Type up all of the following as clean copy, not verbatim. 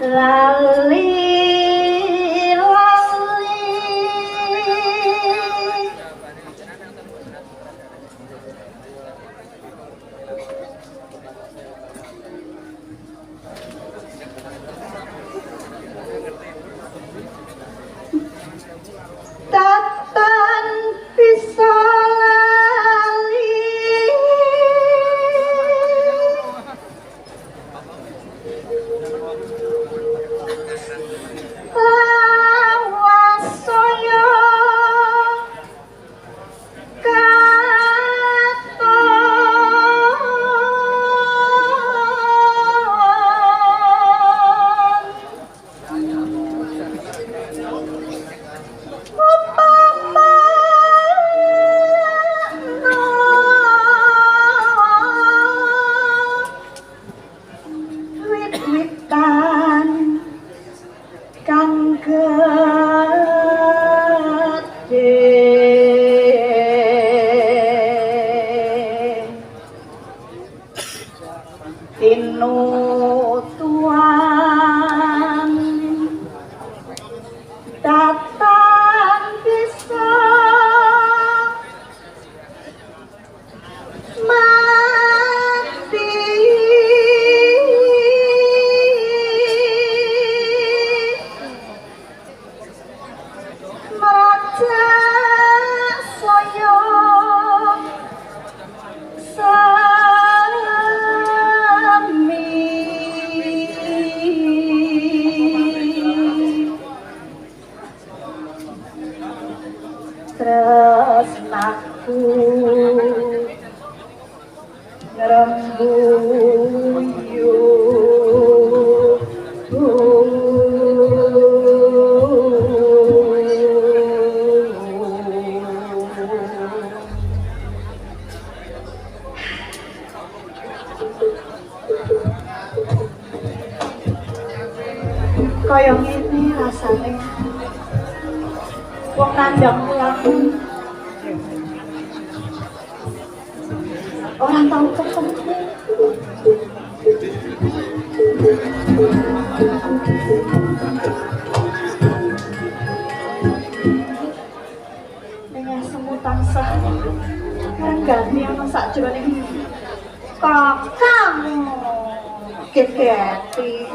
Lali lali tatan bisa lali. Lawas saya katon upama wit-witan kang gedhe tinutuan tatan bisa mati merajak saya sami tresnaku ngrembuyu. Kaya ngene rasane wong nandang pulang ora tau ketemu. Ning semu tansah ngrenggani ana sakjroning kakang gegeti.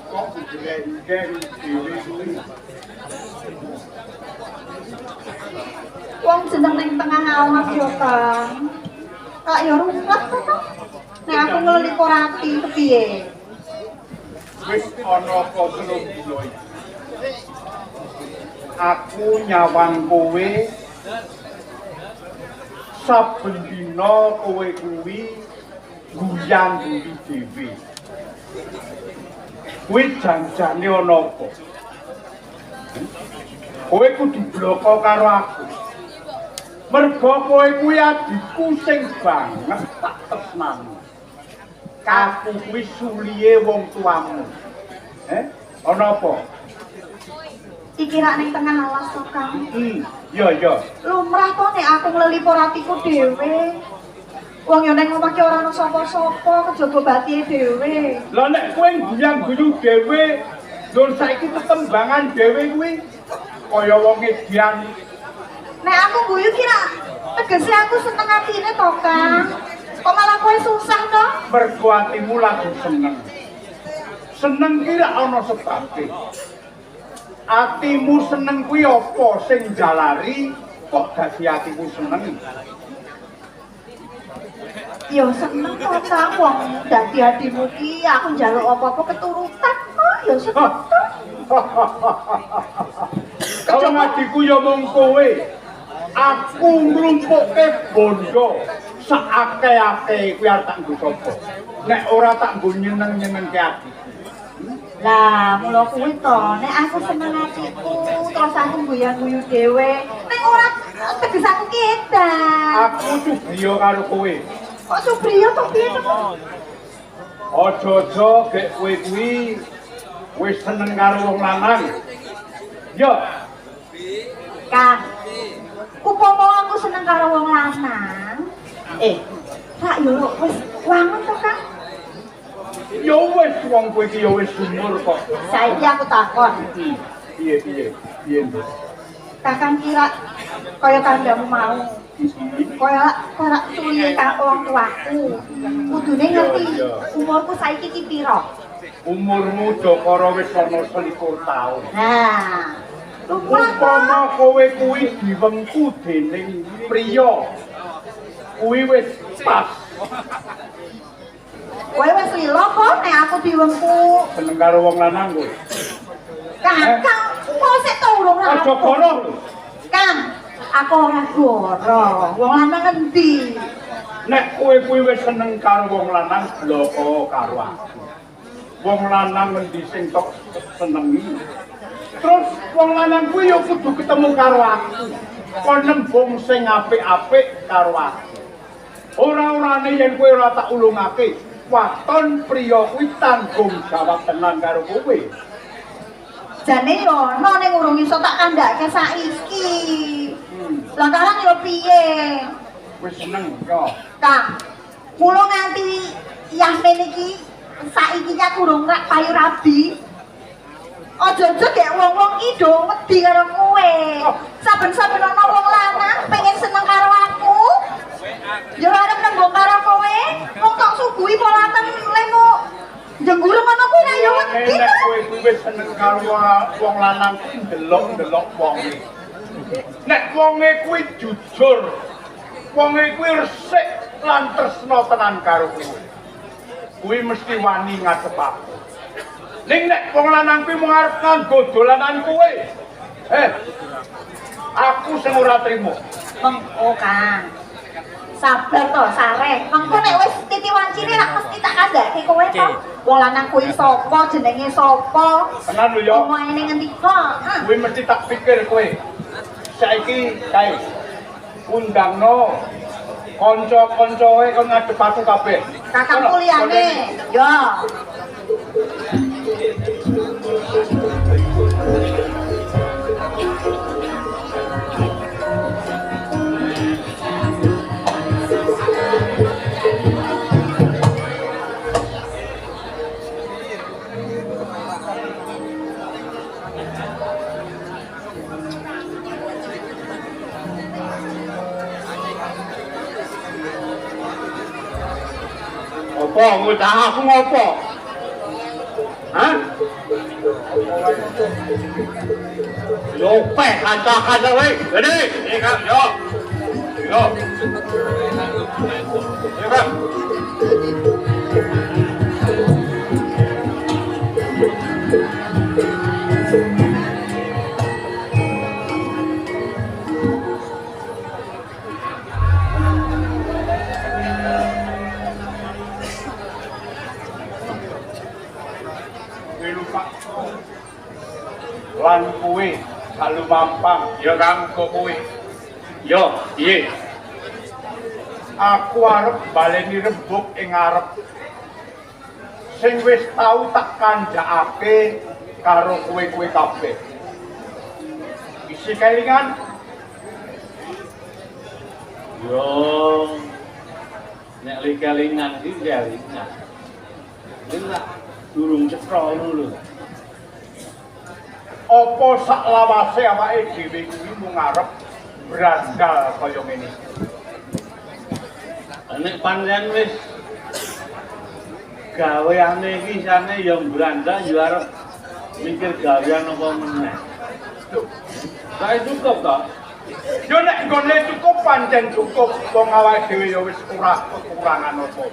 Kok jlengkeng dhewe kuwi. Wong jeneng ning tengah alas yo, Kang. Kak yo ruwet to. Nek aku nglelipur ati kepiye? Wis ana apa telung dina iki. Aku nyawang kowe saben dina kowe kuwi guyang-guyu dhewe. Kuwi janjane ana apa? Kowe kudu bloko karo aku. Mergo kowe kuwi adikku sing banget tak tresnani. Aku kuwi suliye wong tuamu. Ana apa? Iki rak ning tengah alas to, Kang. Iya, iya. Lumrah to nek aku nglelipur atiku dhewe. Wong yo ning omah ki ora ana sapa-sapa kejaba batike dhewe. Lah nek kowe guyang-guyu dhewe, lho saiki tetembangan dhewe kuwi kaya wong edian. Nek aku guyu ki rak tegese aku seneng atine to, Kang. Kok malah kowe susah to? Mergo atimu lagi seneng. Seneng ki rak ana sebabe. Atimu seneng kuwi apa sing jalari kok dadi atimu seneng? Ya seneng to, Kang, wong dadi atimu ki aku njaluk apa-apa keturutan kok ya seneng to. Kalau adikku ya mung kowe. Aku nglumpukke bondo sak akeh-akeh kuwi arep tak nggo sapa? Nek ora tak nggo nyeneng-nyenengke atiku. Lah, mula kuwi to, nek aku seneng atiku, terus aku guyu-guyu dhewe. Nek ora teges aku ki edan. Aku subriya karo kowe. Kok subriya to piye to? Aja-aja gek kowe kuwi wis seneng karo wong lanang. Yo, Kang. Upama aku seneng karo wong lanang, rak yo wis wangun to, Kang? Yo wis wong kowe iki yo wis umur kok. Saiki aku takon, Piye piye? Piye, Nduk? Kakang kira kaya kandamu mau. Kaya ora sulihe ka wong tuaku. Kudune ngerti umurku saiki ki pira. Umurmu Jokoro wis ana 21 taun. Nah, Upama kowe kuwi diwengku dening priya, kuwi wis pas. Kowe wis lila kok nek aku diwengku. Seneng karo wong lanang kowe. Kakang, kok sik to urung Aja goroh lho. Kang, aku ora goro. Wong lanang endi? Nek kowe kuwi wis seneng karo wong lanang, bloko karo aku. Wong lanang endi sing tok senengi? Terus wong lanang kuwi ya kudu ketemu karo aku. Kon nembung sing apik-apik karo aku. Ora-orane yen kowe ora tak ulungake, waton priya kuwi tanggung jawab tenan karo kowe. Jane yo ana ning urung iso tak kandhake saiki. Lah karang yo piye? Wis seneng yo. Kang, kula nganti yahmen iki saiki aku urung rak payu rabi. Aja-aja gek wong-wong iki do wedi karo kowe. Saben-saben ana wong lanang pengen seneng karo aku, ya ora arep nembung karo kowe. Wong tok suguhi polaten lemu jenggurung ngono kuwi ra ya wedi Nek to. kowe kuwi wis seneng karo wong lanang kuwi ndelok-ndelok wonge. Nek wonge kuwi jujur, wonge kuwi resik lan tresna tenan karo kowe, kuwi mesti wani ngadep aku. Ning nek wong lanang kuwi mung arep nganggo dolanan kowe, aku sing ora trimo. Mengko Kang. Sabar to, sareh. Mengko nek wis titi wancine rak mesti tak kandhake kowe to. Wong lanang kuwi sapa, jenenge sapa? Tenan lho ya. Omahe ning ngendi kok? Kuwi mesti tak pikir kowe. Saiki kae undangno kanca-kancae kon ngadep aku kabeh. Kakangku liyane. Ya. Apa ngundang aku ngopo? Hah? Yo peh kanca-kanca kowe. Gede, iki Kang, yo. Yo. Yo Kang. Lan kowe salumampang ya Kang kok kowe. Yo, piye? Aku arep baleni rembug ing ngarep. Sing wis tau tak kandhakake karo kowe-kowe kabeh. Isi kelingan? Yo. Nek li kelingan iki kelingan. Ning lak durung cetha ngono lho. Apa sak lawase awake dhewe kuwi mung arep brandal kaya ngene iki? Nek pancen wis gaweane iki isane ya brandal ya arep mikir gawean apa meneh. Sae cukup to? Ya nek nggone cukup pancen cukup, wong awake dhewe ya wis ora kekurangan apa-apa.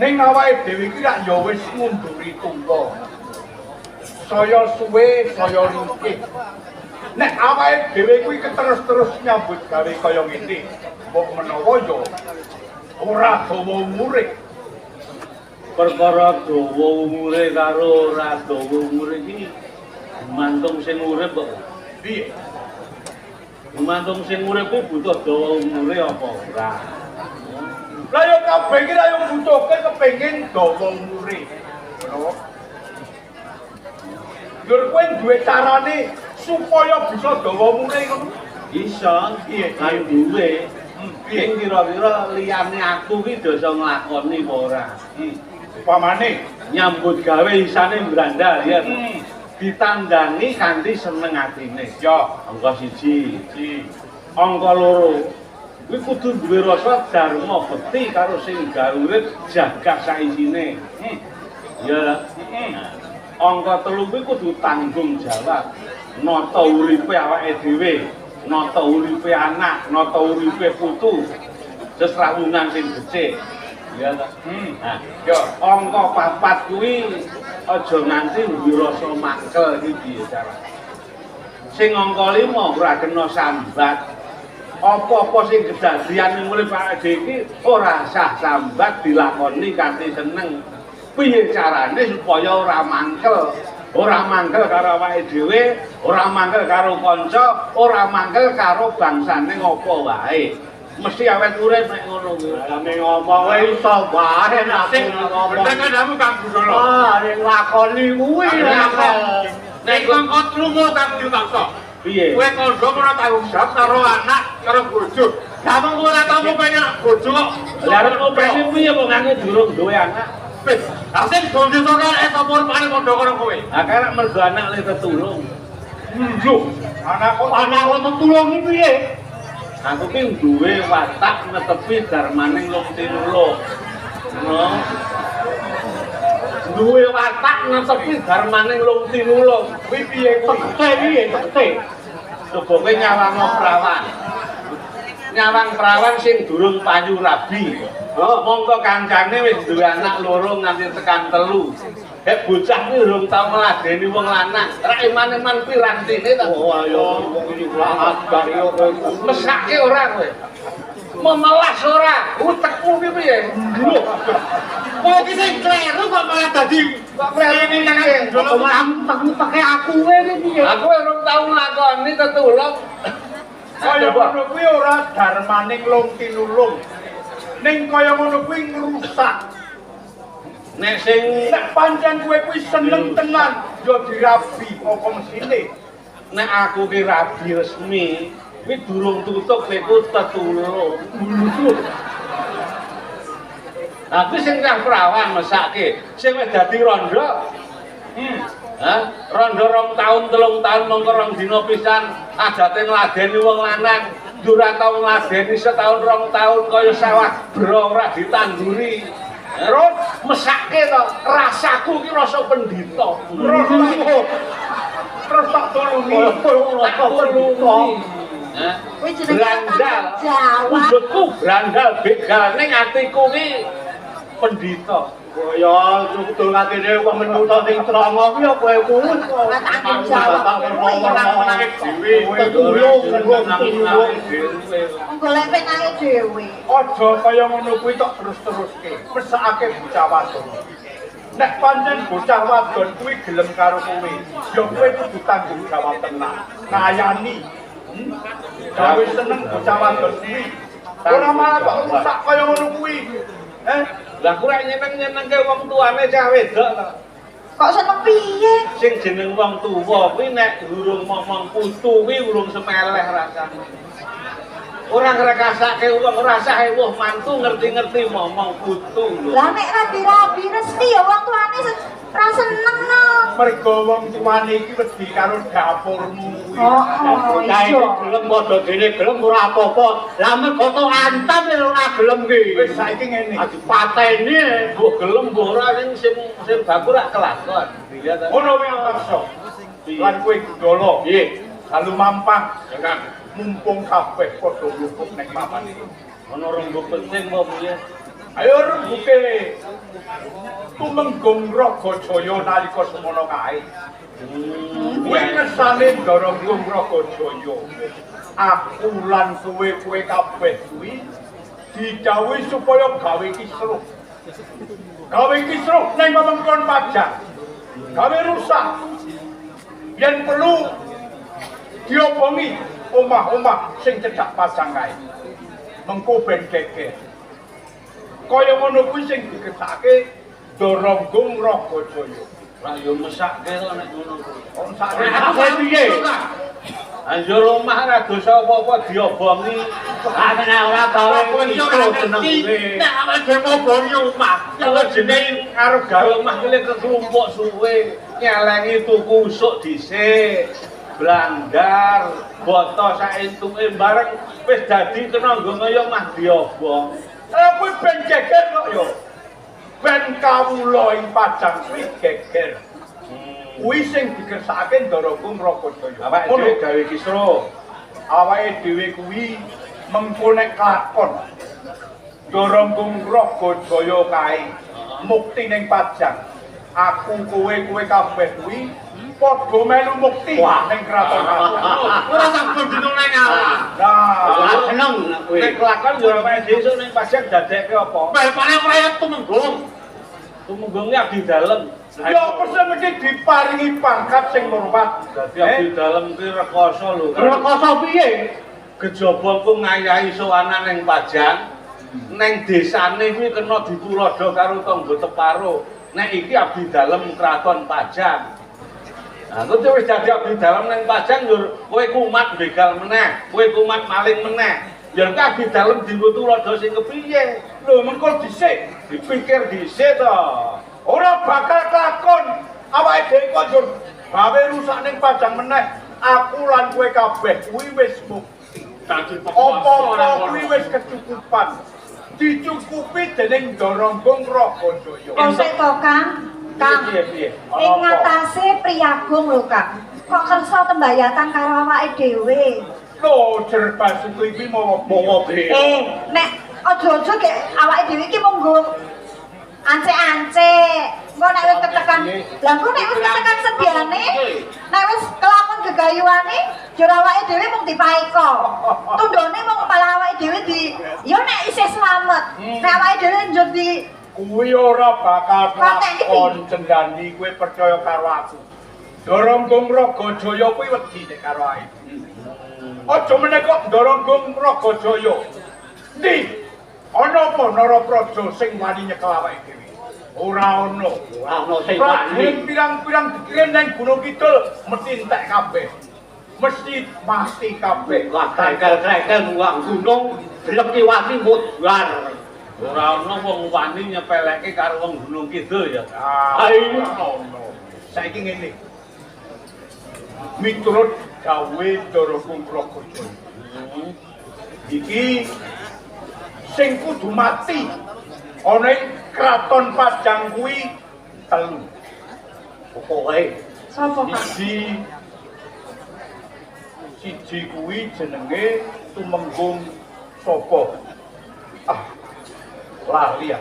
Ning awake dhewe iki rak ya wis ngunduri tuwa. Saya suwe, saya ringkih. Nek awake dhewe kuwi keterus-terus nyambut gawe kaya ngene, mbok menawa ya ora dawa umure. Perkara dawa umure karo ora dawa umure iki gumantung sing urip kok. Piye? Gumantung sing urip kuwi butuh dawa umure apa ora? Lah ya kabeh iki ra yo butuhke kepengin dawa umure. Ngono. Lur kowe duwe carane supaya bisa dawa umure ngono? Iso, Piye? kan duwe. Piye? Sing kira-kira liyane aku ki dosa nglakoni apa ora? Upamane Nyambut gawe isane mbrandal ya. Ditandani kanthi seneng atine. Ya, Angka 1. siji. Angka 2. Kuwi kudu duwe rasa dharma bekti karo sing gawe urip jagat saisine. Ya. Angka 3 kuwi kudu tanggung jawab. Nata uripe awake dhewe, nata uripe anak, nata uripe putu. Sesrawungan sing becik. Ya ta? Nah, Ya, angka 4 kuwi aja nganti duwe rasa mangkel iki piye carane. Sing angka 5 ora kena sambat. Apa-apa sing kedadian ning urip awake dhewe iki ora sah sambat, dilakoni kanthi seneng. Piye carane supaya ora mangkel? Ora mangkel karo awake dhewe, ora mangkel karo kanca, ora mangkel karo bangsane ngopo wae. Mesti awet urip nek ngono kuwi. Lah nek ngomong wae iso wae nek Sing ngomong. bener kandamu Kang Gundala. Ah, nek nglakoni kuwi Angel. Nek kongkon trungu Kang Yutangsa. Piye? Kowe kandha ora tanggung jawab karo anak, karo bojo. Lah mung ora tau ngopeni anak bojo kok. Lah arep ngopeni piye wong aku durung duwe anak. Wis, lah sing bojo to kan sapa rupane padha karo kowe. Lah karek mergo anak le tetulung. lho, anak kok Anak kok tetulung iki piye? Aku ki duwe watak netepi darmaning lung tinulung. Ngono. Duwe watak netepi darmaning lung tinulung. kuwi piye kuwi? Tekte piye tekte? Coba kowe nyawang prawan. Nyawang prawan sing durung payu rabi. Oh. Mongko kancane wis duwe anak loro nganti tekan 3. Hek bocah kuwi durung tau ngladeni wong lanang. Rak eman-eman kuwi rantine ta. Oh ayo wong iki kurang ajar yo kowe. Mesake ora kowe. Memelas ora? Utekmu ki piye? Lho. Kowe iki sing kleru kok malah dadi Kok kleru piye? Kok malah utek-uteke aku kowe iki piye? Aku urung tau nglakoni tetulung. Kaya ngono kuwi ora darmaning lung tinulung. Ning kaya ngono kuwi ngrusak. Nek sing Nek pancen kowe kuwi seneng tenan ya dirabi apa mesine. nek aku ki rabi resmi, kuwi durung tutup kowe tetulung. Aku sing kang prawan mesake, sing wis dadi rondo. Hah? Rondo 2 tahun, 3 tahun mongko 2 dina pisan adate ngladeni wong lanang. Ora tau ngladeni setahun 2 tahun kaya sawah bro ora ditanduri. Terus mesake to, rasaku ki rasa pendhita. Terus tak tulungi. Tak tulungi. Hah? Kuwi jenenge Brandal. tanggung jawab. Wujudku brandal begal ning atiku ki pendhita. Kaya nutul atine wong menungso sing trongo kuwi ya kowe kuwi. Ora tanggung jawab. menang-menange dhewe. Tetulung tetulung. Wong golek penake dhewe. Aja kaya ngono kuwi tok terus-teruske. Mesakake bocah wadon. Nek pancen bocah wadon kuwi gelem karo kowe, ya kowe kudu tanggung jawab tenan. Ngayani. Gawe seneng bocah wadon kuwi. Ora malah kok rusak kaya ngono kuwi. Eh, Lah aku ora nyeneng-nyenengke wong tuane cah wedok to. Kok seneng piye? Sing jeneng wong tuwa kuwi nek durung momong putu kuwi urung semeleh rasane. Ora ngrekasake wong ora sah ewuh mantu ngerti-ngerti momong putu lho. Lah nek rabi-rabi resmi ya wong tuane ra seneng no. Mergo wong tuane iki wedi karo dapurmu kuwi. Oh, Lah iki gelem padha dene gelem ora apa-apa. Lah mergo tok antam ora gelem ki. Wis saiki ngene. Dipateni. Mbok gelem mbok ora sing sing baku rak kelakon. Ngono kuwi Antarsa. Lan kowe Gundala. Piye? Lalu mampang Ya Kang. mumpung kabeh padha mlubuk ning papan iki. Ana rembug penting apa piye? Ayo rembuke Tumenggung Ragajaya nalika semono kae. Kuwi kersane Ndara Gung Ragajaya. Aku lan kowe-kowe kabeh kuwi didhawuhi supaya gawe kisruh. Gawe kisruh ning wewengkon Pajang. Gawe rusak. Yen perlu diobongi omah-omah sing cedhak Pajang kae. Mengko ben geger. Kaya ngono kuwi sing dikersake Ndara Gung Ragajaya. Lah yo mesake to nek ngono kuwi. Kok mesake aku piye? Anjur omah ora dosa apa-apa diobongi. Ah nek ora gawe iso jeneng kuwi. Nek awake dhewe ngobongi omah, ya jenenge karo gawe omah kuwi keklumpuk suwe, nyelengi tuku usuk dhisik. Blandar, boto sak entuke bareng wis dadi kena nggo kaya omah diobong. Lah kuwi ben geger kok yo. Ben kawula ing Pajang kuwi geger. Kuwi sing dikersakake Ndara Gung Ragajaya. Awake dhewe gawe kisruh. Awake dhewe kuwi mengko nek kelakon Ndara Gung Ragajaya kae mukti ning Pajang. Aku kowe-kowe kabeh kuwi padha melu mukti ning kraton Pajang. Ora sampun dino nang awak. Nah, ora seneng kowe. Nek kelakon yo ora dhewe ning Pajang dadekke apa? Bal-bale ora tumenggung. Tumenggunge abdi dalem. Ya apa sih mesti diparingi pangkat sing ngurmat. Dadi abdi dalem kuwi rekoso lho. Rekoso piye? Kejaba ku ngayahi sowanan ning Pajang, ning desane kuwi kena dituladha karo tangga teparo. Nek iki abdi dalem kraton Pajang. Nah, kowe wis dadi abdi dalem ning Pajang yo kowe kumat begal meneh, kowe kumat maling meneh. Ya kuwi abdi dalem dienggo tuladha sing kepiye? Lho mengko dhisik, dipikir dhisik to. Ora bakal kelakon awake dhewe kok njur gawe rusak ning Pajang meneh. Aku lan kowe kabeh kuwi wis mukti. Apa-apa kuwi wis kecukupan. Dicukupi dening Ndara Gung Ragajaya. Kok sik to, Kang? Kang. Piye-piye? Ing ngatasé Priyagung lho, Kang. Kok kersa tembayatan karo awake dhewe? Lho, Jer Basuki kuwi mawa piye? Nek aja-aja gek awake dhewe iki mung ance-ance. Engko nek wis ketekan, lah engko nek wis ketekan sediane, nek wis kelakon gegayuane, jur awake dhewe mung dipaeka. Tundone mung malah awake dhewe di ya nek isih slamet. Nek awake dhewe njur di kuwi ora bakal kelakon cendani, kowe percaya karo aku. Ndara Gung Ragajaya kuwi wedi nek karo awake. Aja meneh kok Ndara Gung Ragajaya. Ndi? Ana apa Narapraja sing wani nyekel awake dhewe? Ora ana. Ora ana sing wani. Pirang-pirang dikirim nang Gunung Kidul mesti entek kabeh. Mesti mati kabeh. Wah, trekel-trekel wong gunung gelem kiwati mudhar. Ora ana wong wani nyepeleke karo wong Gunung Kidul ya. Ayo ono. Saiki ngene. Miturut dawuhe Ndara Gung Ragajaya. Iki sing kudu mati ana ing kraton Pajang kuwi telu. Pokoke sapa, Kang? Siji kuwi jenenge Tumenggung sapa? Ah, lali ya.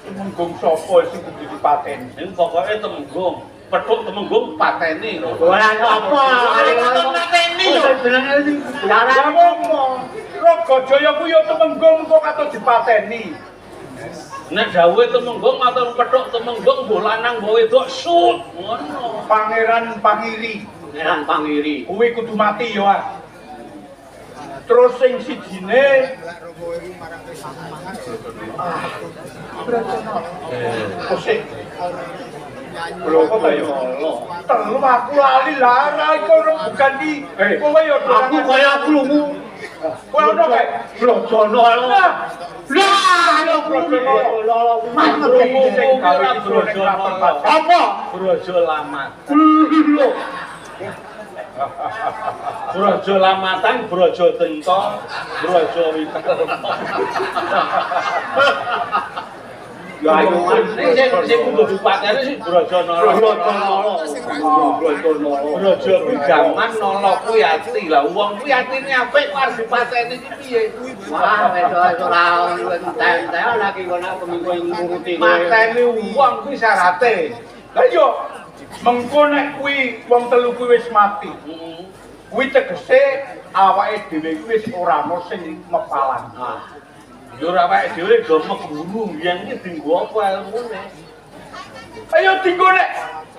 Tumenggung sapa sing kudu dipateni? Ning pokoke Tumenggung, petuk Tumenggung pateni. Ora apa? Ora pateni lho. Jenenge sing diarani Ragajaya kuwi ya Tumenggung kok kato dipateni. Nek dawuhe Tumenggung atau petuk Tumenggung mbuh lanang mbuh wedok sut ngono. Pangeran Pangiri. Pangeran Pangiri kuwi kudu mati ya. Ah. Terus sing sijine kosek. Lho kok ta ya? Telu aku lali lara iki ora bukan iki. Kowe ya aku kaya krungu. Kowe ono kae? Brojana lho. Lah, lho krungu sing gawe Brojana. Apa? Brojo Lamat. Lho. Brojo Lamatan, Brojo Dento, Brojo Wikarma. Ya ayo sing kudu dipateni sing Brojo Nala. Brojo Nala. Brojo Nala. Brojo kuwi jaman nala kuwi ati. Lah wong kuwi atine apik kok arep dipateni iki piye? Wah, wis ora entek-entek lagi kono keminggu nguruti. Mateni wong kuwi syarate. Lah iya, Mengko nek kuwi wong telu kuwi wis mati. Kuwi tegese awake dhewe kuwi wis ora ana sing mepalan. Ah. Yo ora awake dhewe do meguru mbiyen iki dienggo apa ilmune? Ayo dienggo nek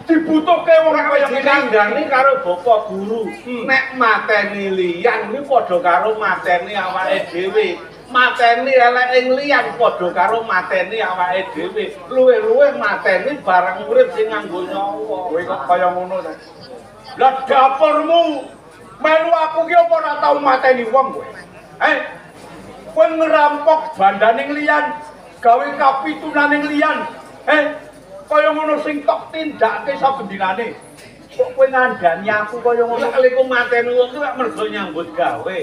dibutuhke wong kaya ngene. Dikandani karo bapak guru. Nek mateni liyan kuwi padha karo mateni awake dhewe. Mateni eleke liyan padha karo mateni awake dhewe. Luwih-luwih mateni barang urip sing nganggo nyawa. Kowe kok kaya ngono ta? Lah dapurmu melu aku ki apa ora tau mateni wong kowe? Eh? Kowe ngerampok bandaning liyan, gawe kapitunaning liyan. Eh? Kaya ngono sing tok tindakake saben dinane. Kok kowe ngandani aku kaya ngono? Lek iku mateni wong kuwi mergo nyambut gawe.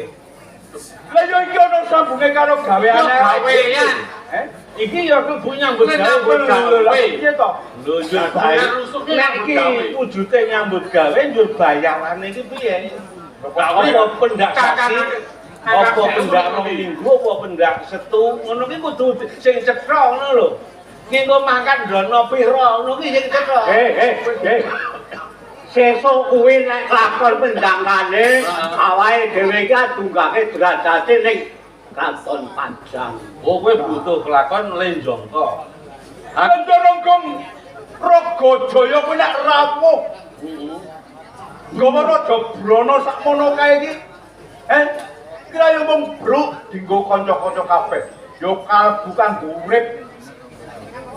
Lah yo iki ana sambunge karo gaweane. Gawean. Eh? Iki ya kudu nyambut gawe. Lho piye to? Lho yo nek iki wujude nyambut gawe njur bayarane iki piye? Apa pendak sasi? Apa pendak rong minggu apa pendak setu? Ngono ki kudu sing cetha ngono lho. Ki engko makan dono pira ngono ki sing cetha. Sesuk kuwi nek lakon pendangkane awake dhewe iki tunggake derajate ning Kraton Pajang. Oh kowe butuh kelakon lenjongko. Lenjongkong Raga Jaya kuwi nek rawuh. Nggawa Raja Brana sakmono kae iki. Eh, kira yo mung bruk dienggo kanca-kanca kabeh. Yo kalbu kanggo urip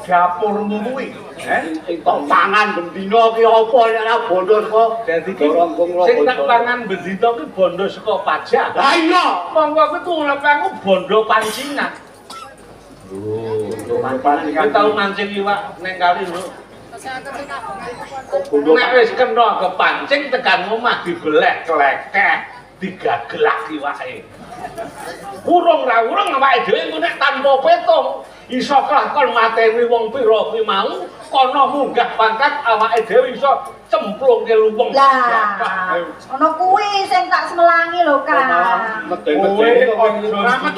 dapurmu kuwi. Eh, sing tok pangan bendina ki apa nek ora bondo saka dadi ki sing tak pangan bendina ki bondo saka pajak. Lah iya, monggo kuwi tulepanku bondo pancingan. Lho, pancingan tau mancing iwak ning kali lho. Nek wis kena kepancing tekan omah dibelek klekeh, digagelak iwake. Urung ra urung awake dhewe engko nek tanpa petung iso kelakon mateni wong pira kuwi mau, kono munggah pangkat awake dhewe iso cemplungke luwung. Lah, ana kuwi sing tak semelangi lho, Kang. Kowe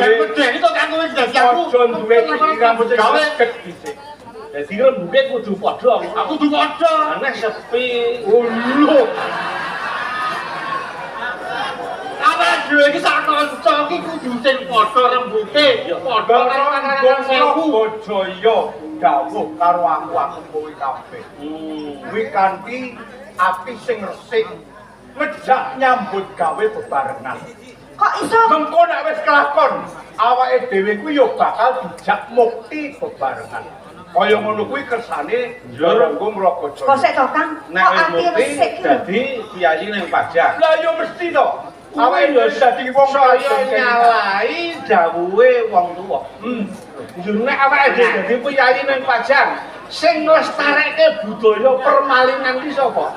medeni to Kang kowe dadi aku. Aja duwe pikiran sing greget dhisik. Dadi rembuke kudu padha. Aku kudu padha. Aneh sepi. Lho. Awake dhewe iki sak kanca iki kudu sing padha rembuke, padha karo sewu. Jaya dawuh karo aku kowe kabeh. Kuwi kanthi ati sing resik ngejak nyambut gawe bebarengan. Kok iso? Mengko nek wis kelakon, awake dhewe kuwi yo bakal dijak mukti bebarengan. Kaya ngono kuwi kersane Ranggung Raga Jaya. Kok sik to, Kang? Nek wis mukti dadi piyayi ning Pajang. Lah yo mesti to. Awake dhewe dadi wong saya nyalahi dawuhe wong tuwa. Yo nek awake dhewe dadi piyayi ning Pajang, sing nglestarekke budaya permalingan ki sapa?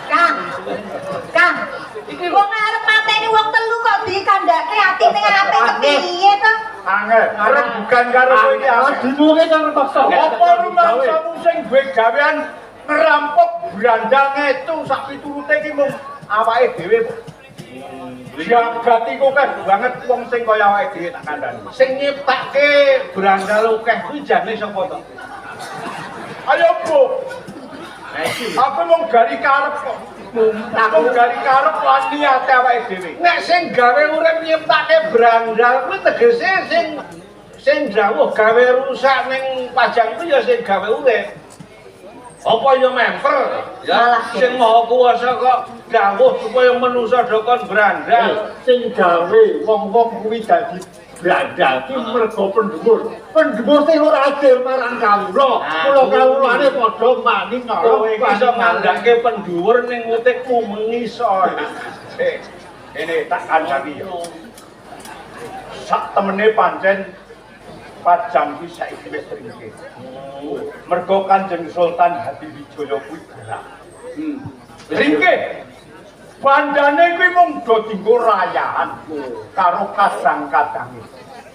Kang. Kang, iki wong arep mateni wong telu kok dikandhake atine apik kepiye to? Angel, rembugan karo kowe iki angel. Dimuke karo paksa. Apa rumangsamu sing duwe gawean ngerampok brandal ngetu sak piturute iki mung awake dhewe. Jagat iku akeh banget wong sing kaya awake dhewe tak kandhani. Sing nyiptake brandal akeh kuwi jane sapa to? Ayo, Bu. Aku mung gari karep kok. Aku gari karep lan niate awake dhewe. Nek sing gawe urip nyiptake brandal kuwi tegese sing dawuh gawe rusak ning Pajang kuwi ya sing gawe urip. Apa ya memper ya sing maha kuwasa kok dawuh supaya manusa do kon brandal. Sing gawe wong-wong kuwi dadi brandal ki mergo pendhuwur. Pendhuwur sing ora adil marang kawula. Kula kawulane padha maning kowe iki iso ngandhake pendhuwur ning utekmu mengisor. Ini tak kandhani ya. Sak temene pancen Pajang kuwi saiki wis ringkih. Mergo Kanjeng Sultan Hadiwijaya kuwi gerah. Ringkih. Bandane kuwi mung do dienggo rayahan karo kadang-kadange.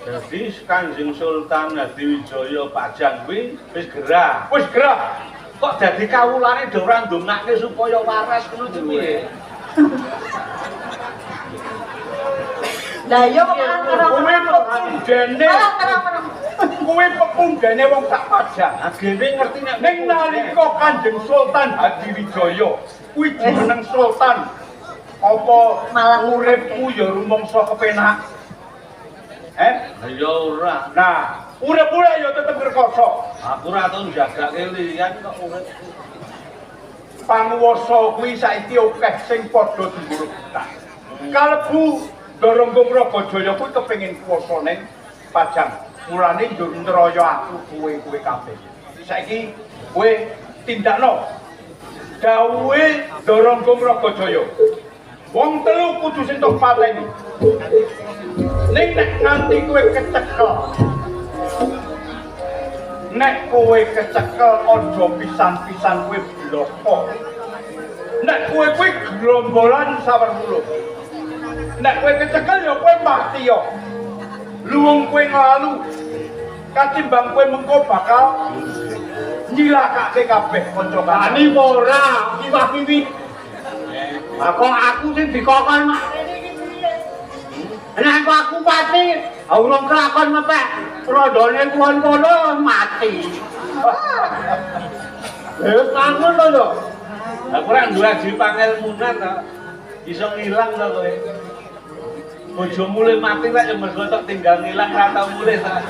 Dadi Kanjeng Sultan Hadiwijaya Pajang kuwi wis gerah. Wis gerah. Kok dadi kawulane do ora ndongake supaya waras ngono kuwi piye? Lah iya kok malah ngerong. Kuwi pepundene. Malah ngerong. Kuwi pepundhene wong sak Pajang. Dhewe ngerti nek ning nalika Kanjeng Sultan Hadiwijaya kuwi jumeneng sultan apa Malah uripku ya rumangsa kepenak. Ya ora. Nah, urip ora ya tetep rekoso. Aku ora tau njagake liyan kok urip. Panguwasa kuwi saiki akeh sing padha direbutan. Kalebu Doronggung Ragajaya kuwi kepengin kuwasa ning Pajang. Mulane njur nraya aku kowe-kowe kabeh. Saiki kowe tindakno dawuhe Doronggung Ragajaya. Wong telu kudu sing tok pateni. Ning nek nganti kowe kecekel. Nek kowe kecekel aja pisan-pisan kowe bloko. Nek kowe kuwi grombolan sawer mulut. Nek kowe kecekel ya kowe mati ya. Luwung kowe nglalu. Katimbang kowe mengko bakal nyilakake kabeh kanca-kanca. Ani ora, kiwah-kiwi. Lah kok aku sing dikokon mateni iki piye? Nek aku mati, urung kelakon mepek rondone kuwon kono mati. Wis bangun to lho. Aku ora duwe aji pangelmunan to. Iso ngilang to kowe. Bojomu le mati rek ya mergo tok tinggal ngilang ra tau mulih ta.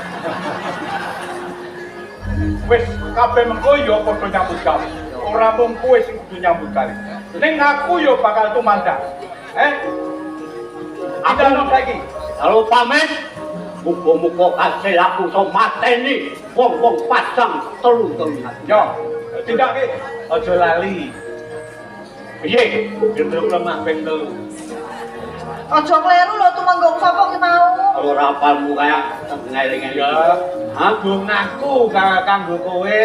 Wis kabeh mengko ya padha nyambut gawe. Ora mung kowe sing kudu nyambut gawe. Ning aku ya bakal tumandak. Aku saiki. Kalau pamit, muga-muga kasil aku iso mateni wong-wong Pajang telu-telu. Yo, tindake aja lali. Piye? Gendruk lemah ping 3. Aja kleru lho tumenggung sapa ki mau. Ora apalmu kaya ngeling-eling. Ya, bungaku kanggo kowe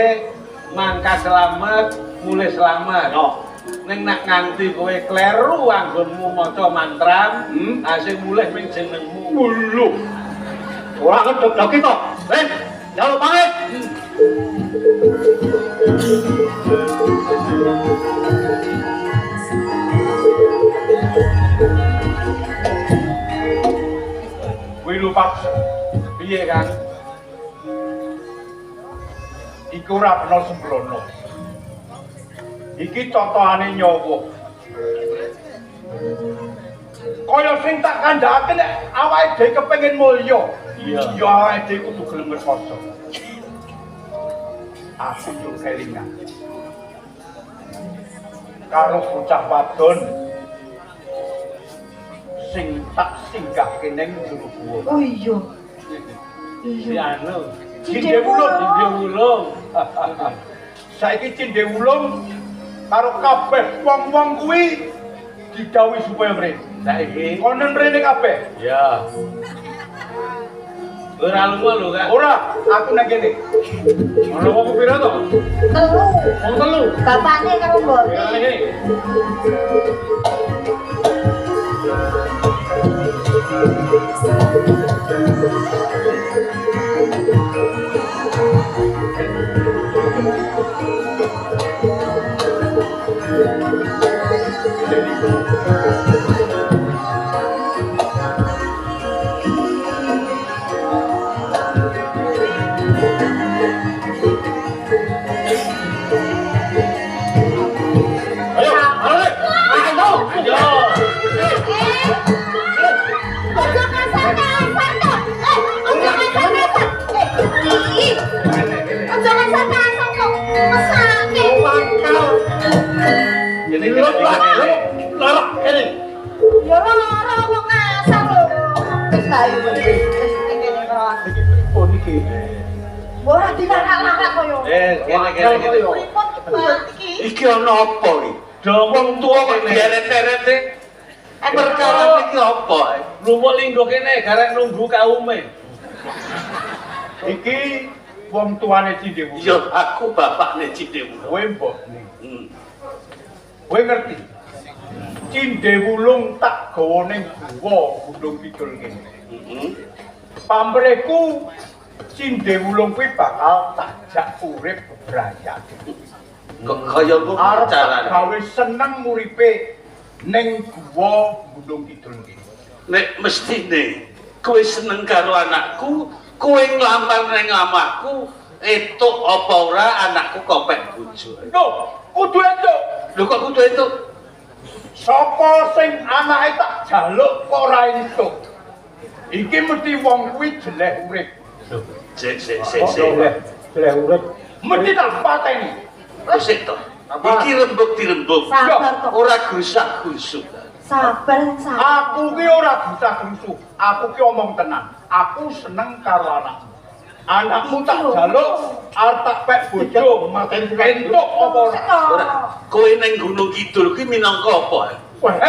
mangkat selamat, mulih selamat. Yo. Ning nek nganti kowe kleru anggonmu maca mantram, sing mulih ming jenengmu. Lho. Ora kedok-doki to. Wis, njaluk pamit. Kuwi lupa. Piye, Kang? Iku ora kena sembrono. Iki contohane nyawa. Kaya sing tak kandhakake nek awake dhewe kepengin mulya. Iya. Ya awake dhewe kudu gelem rekoso. Aku yo kelingan karo bocah wadon sing tak singgahke ning jero guwa. Oh iya. Si anu, Cindhe Wulung, Cindhe Wulung. Saiki Cindhe Wulung karo kabeh wong-wong kuwi didhawuhi supaya mrene. Saiki kono mrene kabeh. Ya. Ora lunga lho, Kak. Ora, aku nang kene. Ana wong pira to? Telu. Wong telu. Bapakne karo mbokne. Ayo, ayo. Ayo. Ojo kasar-kasar to. Ojo kasar-kasar. Ojo kasar-kasar kok mesake. Ini Loro kene. Ya lara wong ngasar lho. Wis ayo wis kene karo aku. Iki pripun iki? Ora dilarak-larak kaya. Kene kene kene. Pripun iki Pak iki? Iki ana apa iki? Do Wong tuwa kok dieret-eret. Perkara iki apa? Lumuk linggo kene garek nunggu kaume. Iki wong tuane Cindhe Wulung. Ya aku bapakne Cindhe Wulung. Kowe mbokne. Kowe ngerti? Cindhe Wulung tak gawa ning guwa Gunung Kidul kene. Pamrihku Cindhe Wulung kuwi bakal tak jak urip bebrayan. Kok kaya ngono Arep tak carane? gawe seneng uripe ning guwa Gunung Kidul kene. Nek mestine kowe seneng karo anakku, Kowe nglamar ning omahku entuk apa ora anakku kopek bojo. Lho, kudu entuk. Lho kok kudu entuk? Sapa sing anake tak jaluk kok ora entuk? Iki mesti wong kuwi jeleh urip. Lho, sik sik sik sik. Jeleh urip. Mesti tak pateni. Sik to. Iki rembug dirembug. Ora gusak-gusuk. Sabar sabar. Aku ki ora gusak-gusuk. Aku ki omong tenan. Aku seneng karo anakmu. Anakmu tak jaluk arep tak pek bojo, entuk apa ora? Ora. Kowe ning Gunung Kidul kuwi minangka apa? Wah,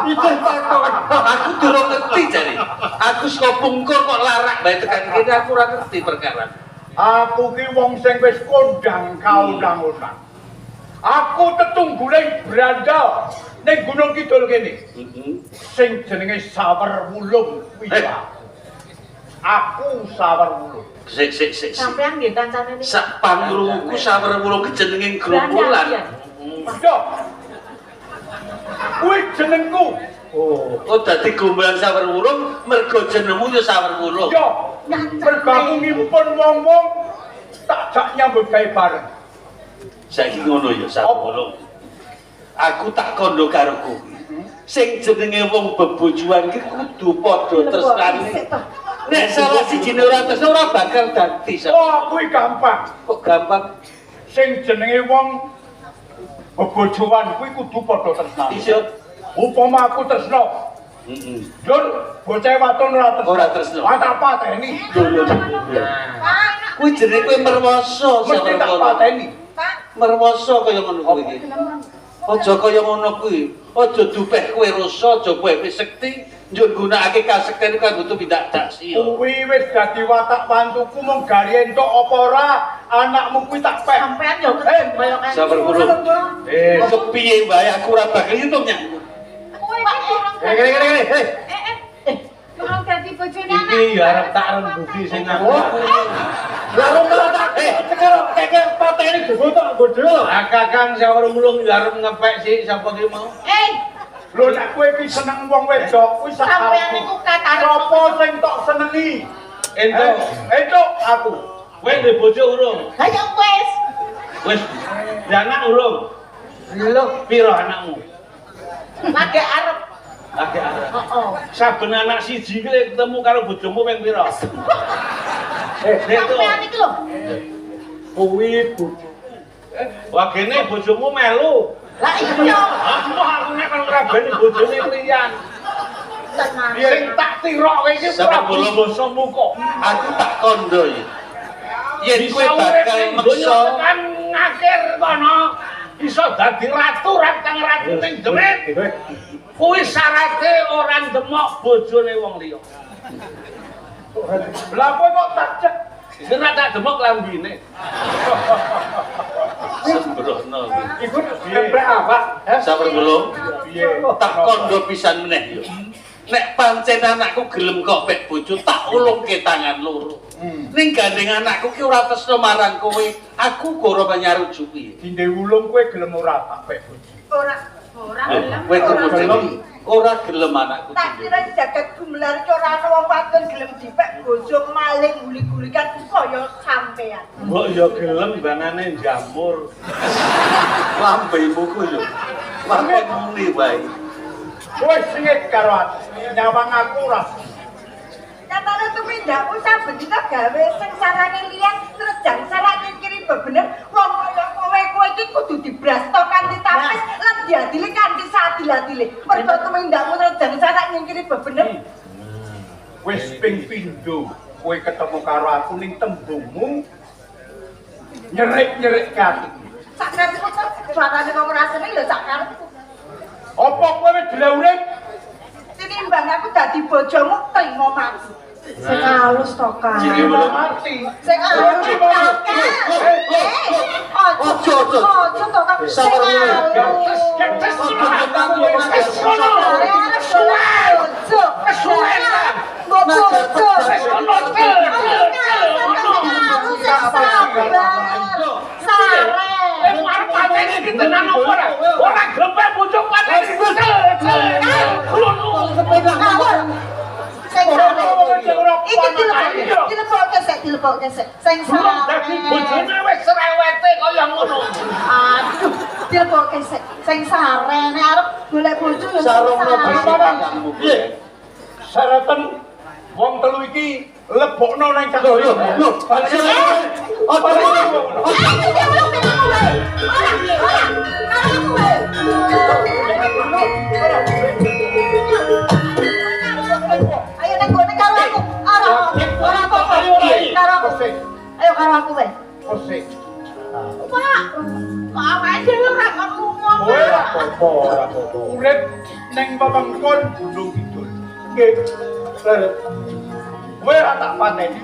itu takon. Aku durung ngerti jare. Aku saka pungkur kok larak bae tekan kene aku ora ngerti perkara. Aku ki wong sing wis kondang kaundang-undang. Aku tetungguling brandal ning Gunung Kidul kene. Sing jenenge Sawer Wulung kuwi. Aku Sawer Wulung. Sik sik sik. Sampeyan nggih kancane niki. Sak pangruku Sawer Wulung ki jenenge gerombolan. Yo. Kuwi jenengku. Oh, oh dadi gombolan Sawer Wulung mergo jenengmu ya Sawer Wulung. Yo. Mergo aku ngimpun wong-wong tak jak nyambut gawe bareng. Saiki ngono ya Sawer Wulung. Aku tak kandha karo kowe. Sing jenenge wong bebojoan ki kudu padha tresnane. Nek salah sijine ora tresna ora bakal dadi. Oh, kuwi gampang. Kok gampang? Sing jenenge wong bebojoan kuwi kudu padha tresnane. Iya. Upama aku tresna. Heeh. Dur, bocah wadon ora tresna. Ora tresna. Ah, tak pateni. Lho. Kuwi jenenge kowe merwoso. Mesti tak pateni. Merwoso kaya ngono kuwi iki. Aja kaya ngono kuwi. Aja dupeh kowe rasa, aja kowe sekti, njur nggunakake kasekten kanggo tumindak daksi. Kuwi wis dadi watak wantuku mung gari entuk apa ora anakmu kuwi tak pek. Sampeyan yo kaya kan. Sabar kurung. Kepiye wae aku ora bakal entuk nyak. Kowe iki durung. Kene. Durung dadi bojone anak. Iki ya arep tak rembugi sing aku. Lah rong tak cekel keke pateni bojo tok nggo dhewe lho. Ah Kakang Sawer Wulung ya arep ngepek sik sapa ki mau. Lho nek kowe iki seneng wong wedok kuwi sak sampeyan niku katare. Sapa sing tok senengi? Entuk. Entuk aku. Kowe ndek bojo urung? Ha ya wis. Wis. Lah anak urung? Lho, piro anakmu? Lagi arep. Lagi arep. Heeh. Saben anak siji ki ketemu karo bojomu ping pira? Sampeyan iki lho. Kuwi bojoku. Wah kene bojomu melu. Lah iya. Aku aku nek kon ngrabeni bojone liyan. Sing tak tirokke iki Prabu Basamuka. Aku tak kandha iki. Yen kowe bakal meksa tekan ngakhir kono iso dadi ratu ratang ratu ning demit. Kuwi syarate ora ndemok bojone wong liya. Lah kowe kok tak cek? Iki ora tak demok lambine. Sembrono. Iku nemplek awak. Sabar belum? Piye? Tak kandha pisan meneh yo. Nek pancen anakku gelem kok pek bojo tak ulungke tangan loro. Ning gandeng anakku ki ora tresna marang kowe, aku ora manyarujuk piye. Dinde ulung kowe gelem ora tak pek bojo. Ora, ora gelem. Kowe gelem ora gelem anakku. Tak kira jagat gumelar ki ora ana wong wadon gelem dipek bojo maling gulik-gulikan kaya sampean. Mbok ya gelem bangane jamur. Lambemu ku yo. Lambe muni wae. Kowe singit karo aku, nyawang aku ora. Nyatane tumindakmu saben dina gawe sengsarane liyan trejang sarane kiri bebener wong kaya kowe kowe iki kudu dibrasta kanthi tapis lan diadili kanthi sadil-adile. Mergo tumindakmu trejang sarane kiri bebener. Wis ping pindho kowe ketemu karo aku ning tembungmu nyerik-nyerik atiku. Sak karepku to suarane kok ora seneng ya sak karepku. Apa kowe wis jelek urip? Tinimbang aku dadi bojomu trimo mati. Sing alus to, Kang. Mati. Sing alus to, Kang. Ojo ojo to, Kang. Sing alus. Kesuwen. Bojo. Iki tenan apa ora? Ora gelem bojo pateni. Sing iki dilebokne, Dilebokke sik. Sing Durung dadi bojone wis cerewete kaya ngono. Aduh, dilebokke sik. Sing sare nek arep golek bojo ya Sarungno sare. Piye? Syaratan wong telu iki lebokno nang kasur. Lho, lho, balik. Apa Eh, iki belum aku wae. Ora, ora. Karo aku wae. Ayo nang gone karo aku. Ora, ora apa-apa. Karo aku. Ayo karo aku wae. Kosek. Pak, kok awake dhewe ora kon lunga, Kowe ora Pak. apa-apa, ora apa-apa. Urip ning wewengkon Gunung Kidul. Nggih. Leres. Kowe ora tak pateni.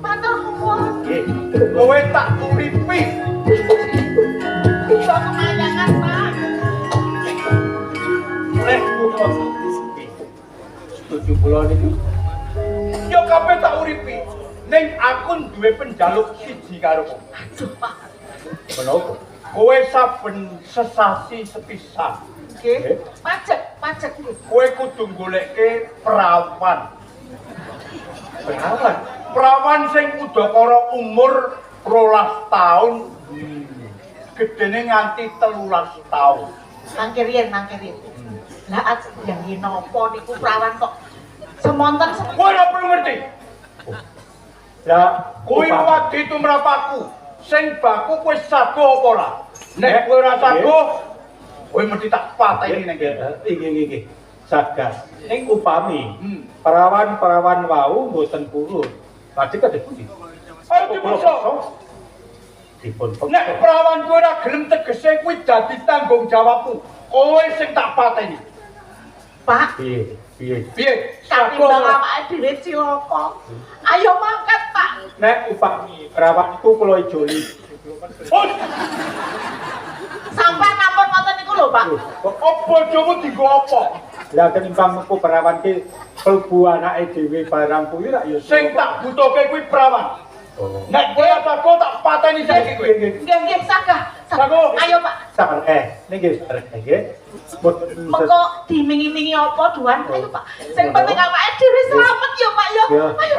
Matur nuwun. Nggih. Kowe tak uripi. Iso kemayangan, Pak. Oleh kula. Setuju kula niku. Yo kabeh tak uripi. Ning aku duwe penjaluk siji karo kowe. Aduh, Pak. Menapa? Kowe saben sesasi sepisan. Nggih. Pajek, pajek nggih. Kowe kudu goleke perawan. Perawan. Perawan sing udakara umur 12 tahun. Gedene nganti 13 tahun. Mangke riyen, mangke riyen. Lah yang napa niku perawan kok semonten semonten. Kowe ora perlu ngerti. Lah Kuwi wadi tumrapku. Sing baku kowe sago apa ora? Nek kowe ora sago, kowe mesti tak pateni ning kene. Nggih, nggih, nggih. Sagas. Ning upami perawan-perawan wau mboten purun. Lajeng kados pundi? Ayo dipaksa. Dipun peksa. Nek perawan kowe ora gelem tegese kuwi dadi tanggung jawabmu. Kowe sing tak pateni. Pak, Piye? Piye? Piye? Sago katimbang ora? awake dhewe cilaka. Ayo mangkat, Pak. Nek upami perawan iku kula ijoli. Oh, Sampai nampun ngoten niku lho, Pak. Kok oh, bojomu dienggo apa? lah tenimbang mengko perawan ki klebu anake dhewe barang kuwi rak ya Sing tak butuhke kuwi perawan. Oh. Nek kowe ora sago tak pateni saiki kowe. Nggih, nggih, sagah. Sago. Ayo, Pak. Sareh, niki sareh nggih. Mboten Mengko dimingi-mingi apa duan? Ayo, Pak. Sing penting awake dhewe selamat ya, Pak ya. Ya. Ayo.